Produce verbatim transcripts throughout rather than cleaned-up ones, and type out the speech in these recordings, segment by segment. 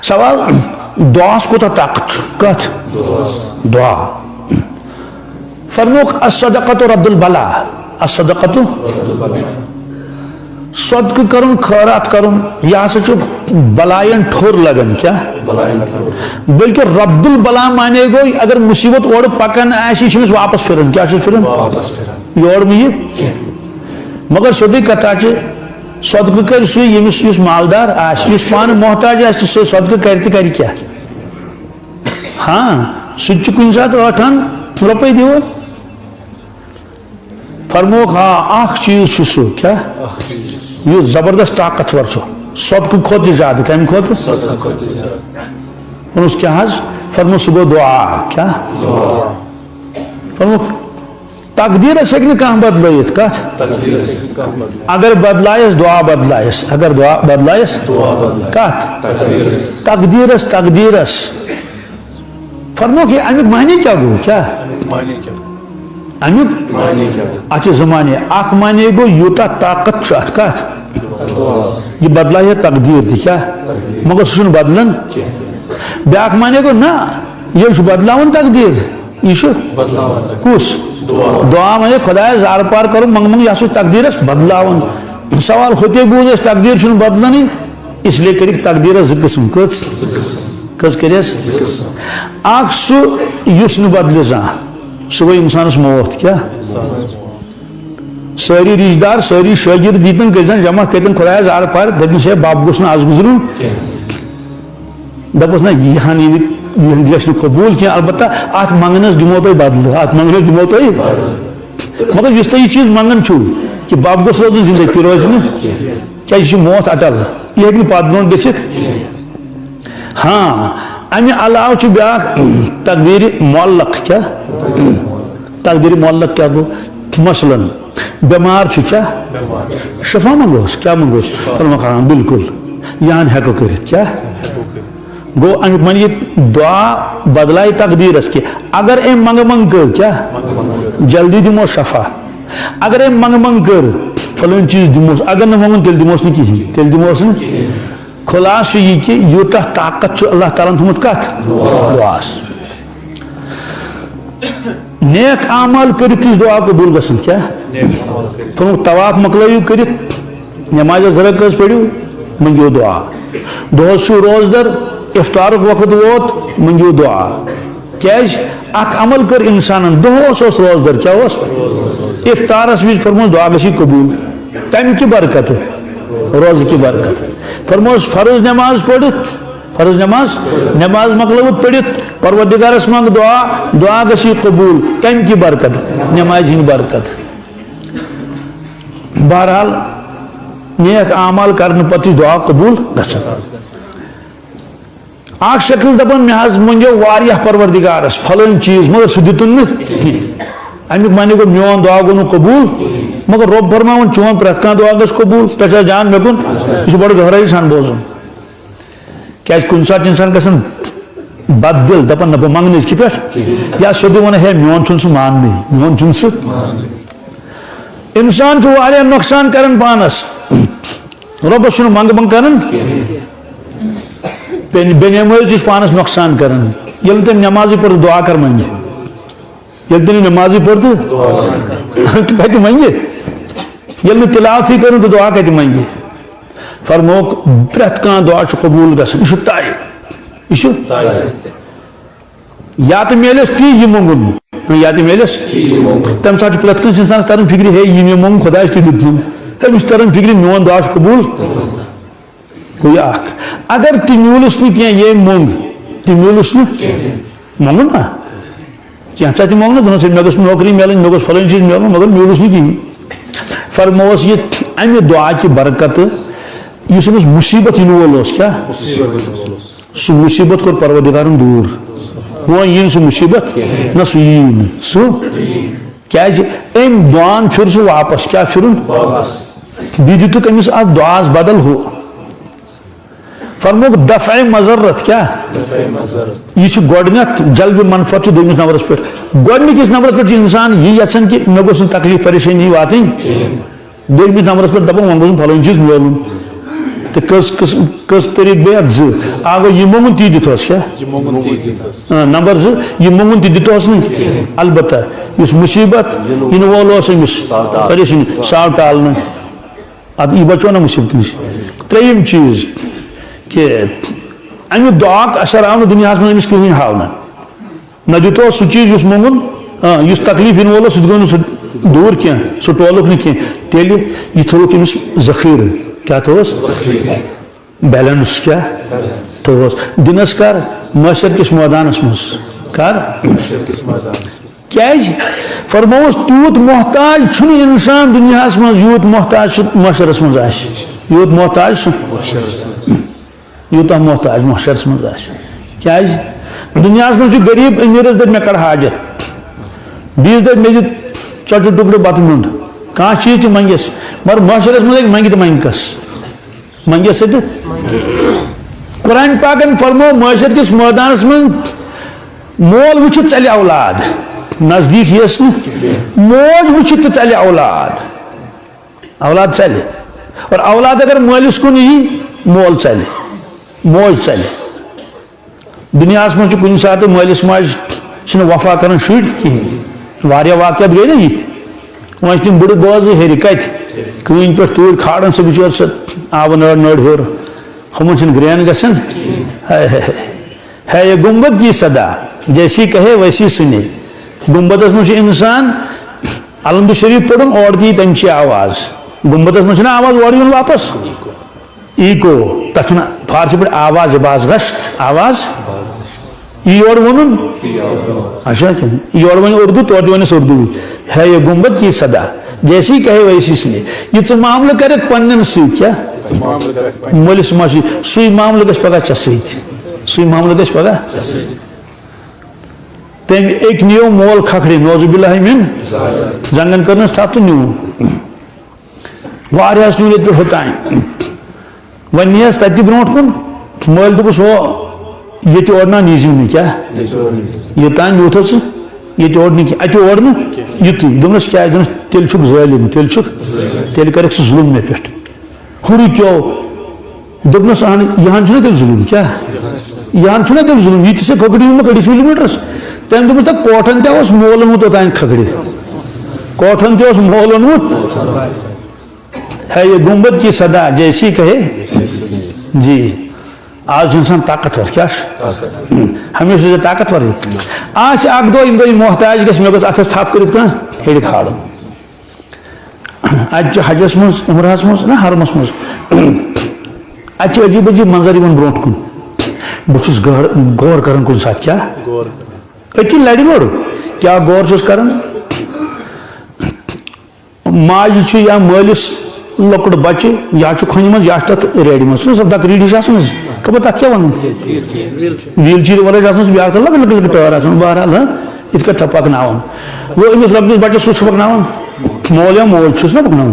سوال، دعاہس کوٗتاہ طاقت چھُ؟ کتھ؟ دعا۔ فرموک، الصدقۃ رد البلا۔ الصدقۃ، صدقہٕ کرُن، خٲرات کرُن، یہِ ہسا چھُ بلایَن ٹھوٚر لگان۔ کیٛاہ؟ بلکہ رد البلا معنی گوٚو، اگر مصیبت اورٕ پکان آسہِ، یہِ چھُ أمِس واپس پھِران۔ کیٛاہ چھُس پھِران؟ واپس پھِران۔ یورٕ نہٕ یہِ کینٛہہ۔ مگر سیوٚدُے کتھا چھِ، صدقہٕ کرِ سُے ییٚمِس، یُس مالدار آسہِ، یُس پانہٕ محتاج آسہِ، تہٕ سُے صدقہٕ کرِ تہٕ کرِ کیٛاہ؟ ہاں، سُہ تہِ چھُ کُنہِ ساتہٕ ٲٹھن رۄپے دِوان۔ فرمووُکھ، آ، اکھ چیٖز چھُ سُہ، کیٛاہ؟ یُس زبردست طاقتور چھُ، صدقہٕ کھۄتہٕ تہِ زیادٕ۔ کَمہِ کھۄتہٕ؟ صدقہٕ کھۄتہٕ تہِ زیادٕ۔ ووٚنُس، کیٛاہ حظ؟ فرموو، سُہ گوٚو دعا۔ کیٛاہ؟ دعا۔ فرمووُکھ، تقدیٖرس ہیٚکہِ نہٕ کانٛہہ بدلٲیِتھ۔ کتھ؟ تقدیٖرس ہیٚکہِ نہٕ کانٛہہ بدلٲیِتھ۔ اگر بدلایس، دعا بدلایس۔ اگر دعا بدلایس، دعا بدلایس۔ کتھ؟ تقدیٖرس۔ تقدیٖرس، تقدیٖرس۔ فرمووُکھ، یہِ اَمیُک معنی کیٛاہ گوٚو؟ کیٛاہ؟ اَمیُک معنی کیٛاہ گوٚو؟ اَمیُک؟ معنی کیٛاہ گوٚو؟ اَتھ چھِ زٕ معنی۔ اکھ معنی گوٚو، یوٗتاہ طاقت چھُ اَتھ۔ کتھ؟ یہِ بدلایہِ تقدیٖر تہِ۔ کیٛاہ؟ مگر سُہ چھُنہٕ بدلان۔ کینٛہہ۔ بیٛاکھ معنی گوٚو، نہ، ییٚلہِ چھُ بدلاوان تقدیٖر، یہِ چھُ بدلاوان۔ کُس؟ دعا۔ دعا معنی خۄدایَس زارٕ پار کَرُن، منٛگہٕ منٛگہٕ، یہِ ہسا چھُ تقدیٖرَس بدلاوان۔ سوال، ہوٚتے بوٗز اَسہِ تقدیٖر چھُنہٕ بدلانٕے، اس لیے کٔرِکھ تقدیٖرَس زٕ قٕسٕم۔ کٔژ؟ زٕ قٕسٕم۔ کٔژ کٔرِس؟ زٕ قٕسٕم۔ اَکھ سُہ یُس نہٕ بدلہِ زانٛہہ، سُہ گوٚو اِنسانَس موت۔ کیٛاہ؟ سٲری رِشتہٕ دار، سٲری شٲگِرد ییٖتٮ۪ن کٔرۍزٮ۪ن جمع، کٔرۍتَن خۄدایَس زارٕ پار، دٔپۍزٮ۪س، ہے بَب گوٚژھ نہٕ اَز گُزرُن۔ دَپُس نہ، یہِ ہن یہِ نہٕ، یہِ ہن گژھِ نہٕ قبوٗل کینٛہہ۔ البتہ اَتھ منٛگنَس دِمو تۄہہِ بدلہٕ، اَتھ منٛگنَس دِمو تۄہہِ۔ مگر یُس تُہۍ یہِ چیٖز منٛگان چھِو کہِ بَب گوٚژھ روزُن زِندٕ، تہِ روزِ نہٕ، کیٛازِ یہِ چھُ موت اٹل، یہِ ہیٚکہِ نہٕ پَتھ برونٛٹھ گٔژھِتھ۔ ہاں، اَمہِ علاوٕ چھُ بیٛاکھ تقدیٖرِ معلق۔ کیٛاہ؟ تقدیٖرِ معلق کیٛاہ گوٚو؟ مثلاً، بٮ۪مار چھُ کیٛاہ؟ شفا منٛگوس، کیٛاہ منٛگوس؟ فرمووُکھ، ہاں، بالکل، یہِ ہن ہٮ۪کو کٔرِتھ۔ کیٛاہ؟ گوٚو، اَمیُک معنی یہِ دعا بدلایہِ تقدیٖرس کہِ اگر أمۍ منٛگہٕ منٛگ کٔر، کیٛاہ؟ جلدی دِمو شفا۔ اگر أمۍ منٛگہٕ منٛگ کٔر، فلٲنۍ چیٖز دِموس، اگر نہٕ مۄنٛگُن، تیٚلہِ دِموس نہٕ کِہیٖنۍ، تیٚلہِ دِموس نہٕ۔ خلاصہٕ چھُ یہِ کہِ یوٗتاہ طاقت چھُ اللہ تعالیٰ ہن تھوٚمُت کتھ؟ دُعاہس۔ نیک اعمال کٔرِتھ تہِ چھُ دُعا قبوٗل گژھان۔ کیٛاہ؟ فرمووُکھ، طواف مۄکلٲیِو کٔرِتھ، نمازِ زٕ رکٲژ پٔرِو، مٔنٛگِو دُعا۔ دۄہس چھُو روزدر، افطارُک وقت ووت، مٔنٛگِو دُعا۔ کیٛازِ؟ اکھ عمل کٔر انسانن، دۄہس اوس روزدر، کیٛاہ اوس؟ افطارس وِزِ فرمووُس، دُعا گژھی قبوٗل۔ کمہِ کہِ برکتہٕ؟ روزٕ کہِ برکتہٕ۔ فرمووُس، فرض نماز پٔرِتھ، فرض نماز، نماز مۄکلٲوِتھ پٔرِتھ، پروردگارس منٛگ دُعا، دُعا گژھی قبوٗل۔ کمہِ کہِ برکتہٕ؟ نمازِ ہٕنٛدِ برکتہٕ۔ بہرحال، نیک اعمال کرنہٕ پتہٕ چھِ دُعا قبوٗل گژھان۔ اکھ شخص دپان، مےٚ حظ مۄنگیو واریاہ پروردگارس فلٲنۍ چیٖز، مگر سُہ دیُتُن نہٕ کینٛہہ۔ امیُک معنی گوٚو، میون دُعا گوٚو نہٕ قبوٗل، مگر رۄب فرماوان، چون پرٛٮ۪تھ کانٛہہ دُعا گژھِ قبوٗل۔ تۄہہِ چھا دیان مےٚ کُن؟ یہِ چھُ بڑٕ گہرٲیی سان بوزُن۔ کیٛازِ کُنہِ ساتہٕ چھُ انسان گژھان بد دل، دپان، نہ، بہٕ منٛگہٕ نہٕ أزکہِ پٮ۪ٹھ، یا سیوٚدُے ونان، ہے، میون چھُنہٕ سُہ ماننٕے، میون چھُنہٕ سُہ۔ انسان چھُ واریاہ نۄقصان کران پانس۔ رۄبس چھُنہٕ منٛگہٕ منٛگہٕ کران۔ بے، بے نمٲزی چھُ پانس نۄقصان کران۔ ییٚلہِ تٔمۍ نمازٕے پٔر، دُعا کر منٛگہِ؟ ییٚلہِ تٔمۍ نمازٕے پٔر تہٕ کتہِ منٛگہِ؟ ییٚلہِ نہٕ تلاوتھٕے کٔرٕن تہٕ دُعا کتہِ منٛگہِ؟ فرمووُکھ، پرٛٮ۪تھ کانٛہہ دُعا چھُ قبوٗل گژھان۔ یہِ چھُ طے۔ یہِ چھُ یا تہٕ میلٮ۪س تی یہِ مۄنٛگُن، یا تہٕ میلٮ۪س۔ تَمہِ ساتہٕ چھُ پرٛٮ۪تھ کٲنٛسہِ اِنسانَس تَران فِکرِ، ہے، یہِ مےٚ مۄنٛگ، خۄدایَس تہِ دیُت نہٕ۔ تٔمِس چھُ تَران فِکرِ، میون دُعا چھُ قبوٗل۔ گوٚو یہِ اَکھ۔ اگر تہِ میوٗلُس نہٕ کینٛہہ، ییٚمۍ مۄنٛگ، تہِ میوٗلُس نہٕ۔ مۄنٛگُن نا؟ کینٛژھا تہِ مۄنٛگ نہٕ، دوٚپنَس، ہے، مےٚ گٔژھ نوکری میلٕنۍ، مےٚ گوٚژھ فلٲنۍ چیٖز میلُن، مگر میوٗلُس نہٕ کِہیٖنۍ۔ فرمووُس یہِ اَمہِ دُعا کہِ برکتہٕ، یُس أمِس مُصیٖبت یِنہٕ وول اوس، کیٛاہ؟ سُہ مُصیٖبت کوٚر پروردگارن دوٗر۔ وۄنۍ یی نہٕ سُہ مُصیٖبت، نہ سُہ یی نہٕ۔ سُہ کیٛازِ؟ أمۍ دُعان پھِر سُہ واپس۔ کیٛاہ پھِرُن؟ بیٚیہِ دِتُکھ أمِس اَتھ دُعاہَس بدل ہُہ۔ فرمووُکھ دفع مضرت۔ کیٛاہ؟ یہِ چھُ گۄڈٕنیتھ جلب منفعت چھُ دوٚیمِس نمبرس پٮ۪ٹھ۔ گۄڈٕنِکِس نمبرس پٮ۪ٹھ چھُ اِنسان یہِ یژھان کہِ مےٚ گوٚژھ نہٕ تکلیٖف پریشٲنی واتٕنۍ۔ دوٚیمِس نمبرس پٮ۪ٹھ دَپان، وۄنۍ گوٚژھ نہٕ فلٲنۍ چیٖز میلُن۔ تہٕ کٔژ قٕسم، کٔژ طریٖقہٕ بیٚیہِ اَتھ؟ زٕ۔ اَکھ گوٚو، یہِ مونٛگُن تی دِتہوس کیٛاہ؟ آ، نمبر زٕ، یہِ مونٛگُن تہِ دِتہوس نہٕ۔ البتہ یُس مُصیٖبت یِنہٕ وول اوس أمِس، پریشٲنی، سُہ آو ٹالنہٕ۔ اَدٕ یہِ بچو نہ مُصیٖبتہٕ نِش۔ ترٛیٚیِم چیٖز کہِ اَمیُک دُعاہُک اثر آو نہٕ دُنیاہَس منٛز أمِس کٕہٕنۍ ہاونہٕ۔ نہ دیُت اوس سُہ چیٖز یُس مونٛگُن، آ، یُس تکلیٖف یِنہٕ وول اوس، سُہ تہِ گوٚو نہٕ سُہ دوٗر کینٛہہ، سُہ ٹولُکھ نہٕ کینٛہہ۔ تیٚلہِ یہِ تھوٚوُکھ أمِس ذخیٖرٕ۔ کیٛاہ تھوٚوُس؟ بیلنس کیٛاہ؟ تھوٚوُس۔ دِنَس کر؟ محشر کِس مٲدانَس منٛز۔ کر؟ کیٛازِ؟ فرمووُس، تیوٗت محتاج چھُنہٕ اِنسان دُنیاہَس منٛز، یوٗت محتاج سُہ محشرَس منٛز آسہِ۔ یوٗت محتاج سُہ یوٗتاہ محتاج محشرس منٛز آسہِ۔ کیٛازِ؟ دُنیاہس منٛز چھُ غریٖب، أمیٖرس دَپہِ، "مےٚ کَڑ حاجت"، بیٚیِس دَپہِ، "مےٚ دِ ژۄچہِ ٹُکڑٕ بَتہٕ میوٚنٛڈ"، کانٛہہ چیٖز تہِ منٛگٮ۪س، مگر محشرس منٛز ہیٚکہِ منٛگِتھ منٛگہِ کَس، منٛگٮ۪س سُہ تہِ۔ قرآن پاکن فرموو، محشر کِس مٲدانس منٛز مول وٕچھِتھ ژَلہِ اولاد، نزدیٖک یِیَس نہٕ، موج وٕچھِتھ تہِ ژَلہِ اولاد۔ اولاد ژَلہِ۔ اور اولاد اگر مٲلِس کُن یی، مول ژَلہِ، موج ژَلہِ۔ دُنیاہَس منٛز چھُ کُنہِ ساتہٕ مٲلِس ماجہِ چھِنہٕ وفا کران شُرۍ کِہیٖنۍ۔ واریاہ واقعات گٔے نہ یِتھۍ۔ وۄنۍ چھِ تِم بٕڈٕ بٲژٕ ہیٚرِ کَتہِ؟ کٕنۍ پٮ۪ٹھ توٗرۍ کھالان سُہ بِچور سُہ آبہٕ نٲر نٲر ہیوٚر۔ ہُمَن چھِنہٕ گرٛین گژھان۔ ہاے ہاے ہاے۔ ہے یہ گنبد کی صدا، جیسی کہے ویسی سنے۔ گنبدس منٛز چھُ اِنسان الحمد شریف پوٚرُن، اورٕ تہِ یی تَمہِ چی آواز۔ گنبدس منٛز چھُنہ آواز اورٕ یُن واپس؟ ایکو، تَتھ چھُنہ فارسی پٲٹھۍ آواز باز گشت، آواز۔ یی یورٕ ووٚنُن؟ اچھا، کِنہٕ یورٕ وَنہِ اردو، تورٕ تہِ وَنٮ۪س اردوٗ۔ ہے یہ گنبد کی صدا، جیسی کہے ویسی سنے۔ یہِ ژٕ معاملہٕ کَرَکھ پنٛنٮ۪ن سۭتۍ، کیٛاہ؟ مٲلِس ماجہِ سۭتۍ۔ سُے معاملہٕ گژھِ پگاہ ژےٚ سۭتۍ۔ سُے معاملہٕ گژھِ پگاہ۔ تٔمۍ أکۍ نِیو مول کھکھرِ، نعوذ باللہ من، زنٛگن کٔرنَس تھپھ تہٕ نیوٗ۔ واریاہَس نیوٗ ییٚتہِ پٮ۪ٹھ ہوٚتام۔ وۄنۍ نِیَس تَتہِ تہِ برونٛٹھ کُن، مٲلۍ دوٚپُس، "ہو، ییٚتہِ اورٕ نا نیٖزِو نہٕ، کیٛاہ؟ یوٚتام نیوٗتھَس ژٕ، ییٚتہِ اورٕ نہٕ کینٛہہ، اَتہِ اورٕ نہٕ یُتُے۔" دوٚپنَس، "کیٛازِ؟" دوٚپنَس، "تیٚلہِ چھُکھ ظٲلِم، تیٚلہِ چھُکھ، تیٚلہِ کَرٮ۪کھ ژٕ ظُلُم مےٚ پٮ۪ٹھ۔" ہُہ رُکیو۔ دوٚپنَس، "اہن، یہِ ہن چھُنہ تیٚلہِ ظُلُم، کیٛاہ؟ یہِ ہن چھُنہ تیٚلہِ ظُلُم، یہِ تہِ ژےٚ کھکھرِ اوٚنمُت أڑِس کِلوٗمیٖٹرَس؟" تٔمۍ دوٚپُس، "تہٕ کوٹھن تہِ اوس مول اوٚنمُت اوٚتام کھکھرِ۔ کوٹھن تہِ اوس مول اوٚنمُت۔" ہے، یہ گنبد کی صدا جیسی کہے۔ جی۔ آز چھُ اِنسان طاقتور، کیٛاہ چھُ؟ ہمیشہِ روزِ طاقتورٕے۔ آسہِ اکھ دۄہ، ییٚمہِ دۄہ یہِ محتاج گژھِ، مےٚ گوٚژھ اَتھَس تھپھ کٔرِتھ کانٛہہ ہیٚرِ کھالُن۔ اَتہِ چھُ حجس منٛز، عمرہس منٛز، نہ حرمس منٛز۔ اَتہِ چھِ عجیٖب عجیٖب منظر یِوان برونٛٹھ کُن۔ بہٕ چھُس غٲر-، غور کران کُنہِ ساتہٕ، کیٛاہ؟ أتی لرِ گۄڈٕ، کیٛاہ غور چھُس کران؟ ماجہِ چھُ یا مٲلِس لۄکُٹ بچہِ، یا چھُ کھۄنہِ منٛز، یا چھُ تَتھ ریڈِ منٛز۔ چھُنہ سۄ دَکہٕ ریٖڈ ہِش آسان حظ؟ خبر تَتھ کیٛاہ وَنان؟ ویٖل چیٖر وَلٲے چھِ آسان سُہ بیٛاکھ تہٕ لۄکٕٹ لۄکٕٹ ٹٲر آسان، بہرحال، ہاں، یِتھ کٲٹھۍ تھَپھ پَکناوان۔ گوٚو أمِس لۄکٹِس بَچَس سُہ چھُ پَکناوان، مول یا موج چھُس نہ پَکناوان۔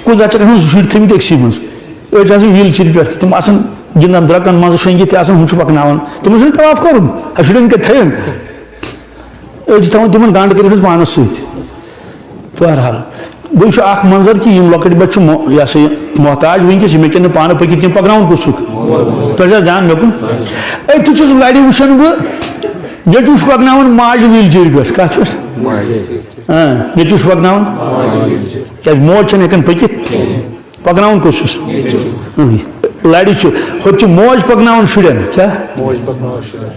کُنہِ ساتہٕ چھِ گژھان زٕ شُرۍ تھٲومٕتۍ أکسٕے منٛز، أڑۍ چھِ آسان ویٖل چیٖرِ پٮ۪ٹھ تہِ، تِم آسان گِنٛدان درٛۄکَن منٛز شۄنٛگِتھ تہِ آسان، ہُم چھِ پَکناوان۔ تِمَن چھُنہٕ طواف کَرُن، اَسہِ شُرٮ۪ن کَتہِ تھٲیِن؟ أڑۍ چھِ تھاوان تِمَن گنٛڈ کٔرِتھ حظ پانَس سۭتۍ۔ بہرحال، گوٚو یہِ چھُ اکھ منظر کہِ یِم لۄکٕٹۍ بچہِ چھِ مو-، یہِ ہسا یہِ محتاج وٕنکیٚس، یِم ہیٚکن نہٕ پانہٕ پٔکِتھ کینٛہہ، پکناوُن کُس چھُکھ؟ تۄہہِ چھا دیان مےٚ کُن؟ أتھۍ چھُس لرِ وٕچھان بہٕ، ییٚتہِ وٕچھ پکناوان ماجہِ ویٖل چیرِ پٮ۪ٹھ۔ کتھ پٮ۪ٹھ؟ آ، ییٚتہِ وٕچھ پکناوان۔ کیازِ موج چھنہٕ ہیٚکان پٔکِتھ؟ پکناوُن کُس چھُس؟ اۭں۔ لرِ چھُ، ہُتہِ چھُ موج پکناوان شُرٮ۪ن۔ کیٛاہ؟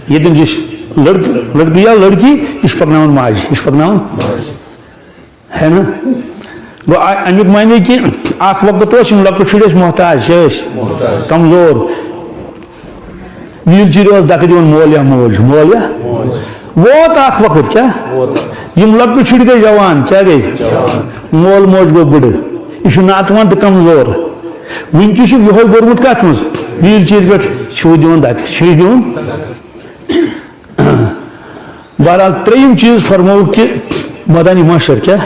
ییٚتٮ۪ن یہِ چھُ لڑکہٕ، لڑکہٕ یا لڑکی، یہِ چھُ پکناوان ماجہِ، یہِ چھُ پکناوان۔ ہے نا؟ گوٚو، ا-، اَمیُک معنی کہِ اَکھ وقت اوس، یِم لۄکٕٹۍ شُرۍ ٲسۍ محتاج، کیٛاہ ٲسۍ؟ کمزور۔ ویٖل چیرِ اوس دَکہٕ دِوان مول یا موج، مول یا؟ ووت اَکھ وقت، کیٛاہ؟ یِم لۄکٕٹۍ شُرۍ گٔے جوان، کیٛاہ گٔے؟ مول موج گوٚو بٕڈٕ۔ یہِ چھُ ناتوان تہٕ کمزور۔ وٕنکیٚس چھُ یِہوٚے بوٚرمُت کَتھ منٛز؟ ویٖل چیرِ پٮ۪ٹھ چھُ دِوان دَکہٕ، چھُ دِوان۔ بہرحال، ترٛیٚیِم چیٖز فرمووُکھ کہِ مٲدانِ محشر کیٛاہ؟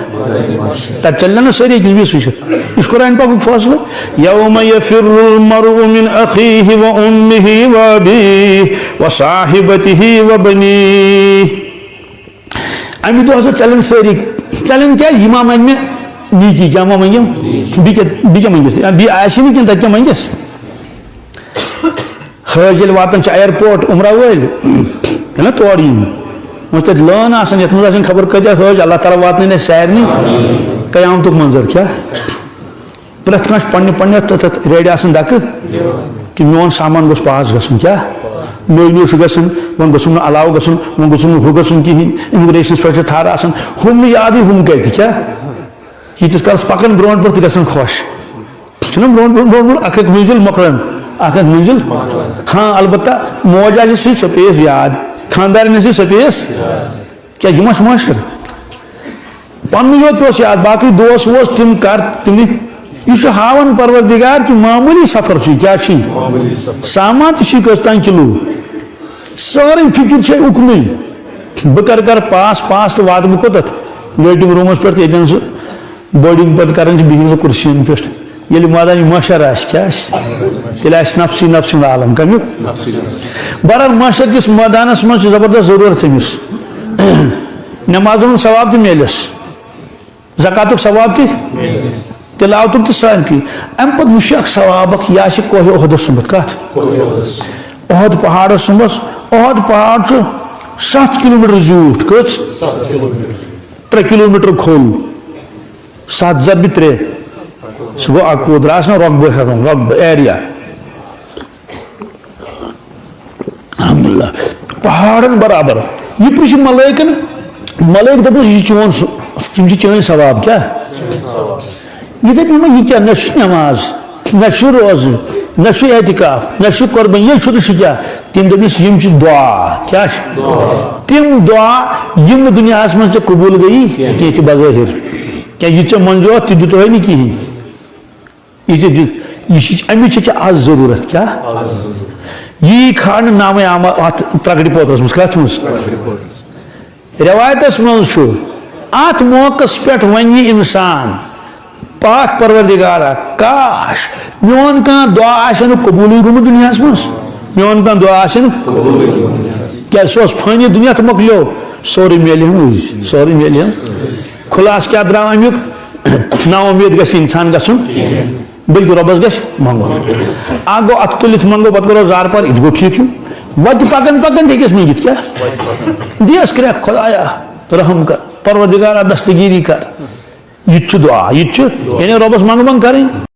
تَتہِ چَلہِ نہ سٲری أکِس بیٚیِس وٕچھِتھ۔ یہِ چھُ قرآن پاکُک فٲصلہٕ۔ یوم یفر المرء من اخیہ و امہ و ابیہ و صاحبتہ و بنیہ۔ اَمہِ دۄہ ہسا ژَلن سٲری۔ ژَلن کیٛاہ؟ یہِ ما منٛگہِ مےٚ نیٖکی، کیٛاہ ما منٛگٮ۪م؟ بیٚیہِ کیٛاہ، بیٚیہِ کیٛاہ منٛگٮ۪س؟ یا بیٚیہِ آسہِ نہٕ کینٛہہ، تَتہِ کیٛاہ منٛگٮ۪س؟ حٲج ییٚلہِ واتان چھِ ایئرپورٹ، عمرہ وٲلۍ، ییٚلہِ نا تورٕ یِن، وۄنۍ چھِ تَتہِ لٲن آسان، یَتھ منٛز آسان خبر کۭتیٛاہ حٲج، اللہ تعالیٰ واتنٲیِن اَسہِ سارنٕے قیامتُک منظر۔ کیٛاہ؟ پرٛٮ۪تھ کانٛہہ چھُ پنٛنہِ پنٛنہِ تَتھ، تَتھ ریڈِ آسان دَکہٕ کہِ میون سامان گوٚژھ پاس گژھُن۔ کیٛاہ؟ نوٚو نوٚو چھُ گژھان، وۄنۍ گوٚژھُم نہٕ علاوٕ گژھُن، وۄنۍ گوٚژھُم نہٕ ہُہ گژھُن کِہیٖنۍ۔ اِمِگریشنَس پٮ۪ٹھ چھِ تھَر آسان، ہُم نہٕ یادٕے، ہُم کَتہِ۔ کیٛاہ؟ ییٖتِس کالَس پَکان برونٛٹھ برونٛٹھ تہِ گژھان خۄش۔ چھُنہ برونٛٹھ برونٛٹھ برونٛٹھ برونٛٹھ اَکھ اَکھ مٔنزِل مۄکلان، اَکھ اَکھ مٔنزِل۔ ہاں، البتہ موج آسہِ سُہ سۄ پیٚیَس یاد، خانٛدارِنۍ آسہِ سۄ پیٚیَس۔ کیٛازِ یِم ٲسۍ ماشٹر؟ پَننُے یوت پیوٚس یاد، باقٕے دوس ووس تِم کر تِم۔ یہِ چھُ ہاوان پروردگار کہِ معموٗلی سفر چھُ، کیٛاہ چھُ یہِ؟ سامان تہِ چھُ کٔژ تام کِلوٗ۔ سٲرٕے فِکِر چھےٚ اُکنُے، بہٕ کر کر پاس، پاس تہٕ واتہٕ بہٕ کوٚتَتھ؟ ویٹنگ روٗمَس پٮ۪ٹھ، ییٚتٮ۪ن سُہ بورڈنگ پتہٕ کران چھِ بِہِو سُہ کُرسیَن پٮ۪ٹھ۔ ییٚلہِ مٲدانِ محشر آسہِ، کیٛاہ آسہِ؟ تیٚلہِ آسہِ نفسی نفسی ہُنٛد عالم۔ کَمیُک؟ بہرحال، محشر کِس مٲدانَس منٛز چھِ زبردست ضروٗرت أمِس۔ نمازَن ہُنٛد ثواب تہِ میلٮ۪س، زکاتُک ثواب تہِ، تِلاوتُک تہِ، سارنٕے۔ اَمہِ پتہٕ وٕچھ اکھ ثواب اکھ، یہِ آسہِ کوہِ احدس سُمبتھ۔ کَتھ؟ احد پہاڑس سُمبتھ۔ احد پہاڑ چھُ ستھ کلوٗمیٹر زیوٗٹھ۔ کٔژ؟ ترٛےٚ کلوٗمیٹر کھوٚل۔ ستھ ضربِ ترٛےٚ، سُہ گوٚو اَکوُہ۔ درٛاس نہ رۄقبہٕ ہٮ۪تھ، رۄقبہٕ ایریا۔ الحمدللہ، پہاڑن برابر۔ یہِ پرٛژھ ملٲیکن، ملٲیک دَپنَس، "یہِ چھُ چون سُہ، یِم چھِ چٲنۍ ثواب کیٛاہ؟" یہِ دَپہِ یِمن، "یہِ کیٛاہ؟ نہ چھُ نٮ۪ماز، نہ چھُ روزٕ، نہ چھُ اعتکاف، نہ چھُ قربان، یہِ چھُ نہٕ سُہ کیٛاہ؟" تِم دَپنَس، "یِم چھِ دُعا۔" کیٛاہ چھِ؟ تِم دُعا، یِم نہٕ دُنیاہَس منٛز ژےٚ قبوٗل گٔیی کینٛہہ تہِ بظٲہِر۔ کیٛاہ یہِ ژےٚ منٛزٕ اوس، تہِ دیُتوے نہٕ کِہیٖنۍ۔ یہِ چھِ، یہِ چھِ، اَمِچ چھِ ژےٚ آز ضروٗرت۔ کیٛاہ؟ یی کھارنہٕ نامہ اعمال اَتھ ترٛکڑِ پوترَس منٛز۔ کَتھ منٛز؟ رٮ۪وایتَس منٛز چھُ، اَتھ موقعس پٮ۪ٹھ وَنہِ یہِ اِنسان، "پاک پروردگارا، کاش میون کانٛہہ دُعا آسہِ نہٕ قبوٗلٕے گوٚمُت دُنیاہَس منٛز، میون کانٛہہ دُعا آسہِ نہٕ قبوٗلٕے گوٚمُت دُنیاہَس منٛز۔" کیٛازِ سُہ اوس فٲنی دُنیا تہٕ مۄکلیو، سورُے میلہِ ہم أزۍ، سورُے میلہِ ہم۔ خلاصہٕ کیٛاہ درٛاو اَمیُک؟ نا اُمید گژھِ اِنسان گژھُن، بلکہِ رۄبَس گژھِ منٛگُن۔ اَکھ گوٚو اَتھٕ تُلِتھ منٛگو، پَتہٕ کَرو زارٕ پار، یہِ تہِ گوٚو ٹھیٖک ہیوٗ۔ وَتہِ پَکان پَکان تہِ ہیٚکٮ۪س مٔنٛگِتھ کیٛاہ؟ دِیَس کرٛٮ۪کھ، "خۄدایا، رحم کر، پروردگارا، دستگیٖری کر۔" یہِ تہِ چھُ دُعا، یہِ تہِ چھُ، یعنی رۄبَس منٛگہٕ منٛگ کَرٕنۍ۔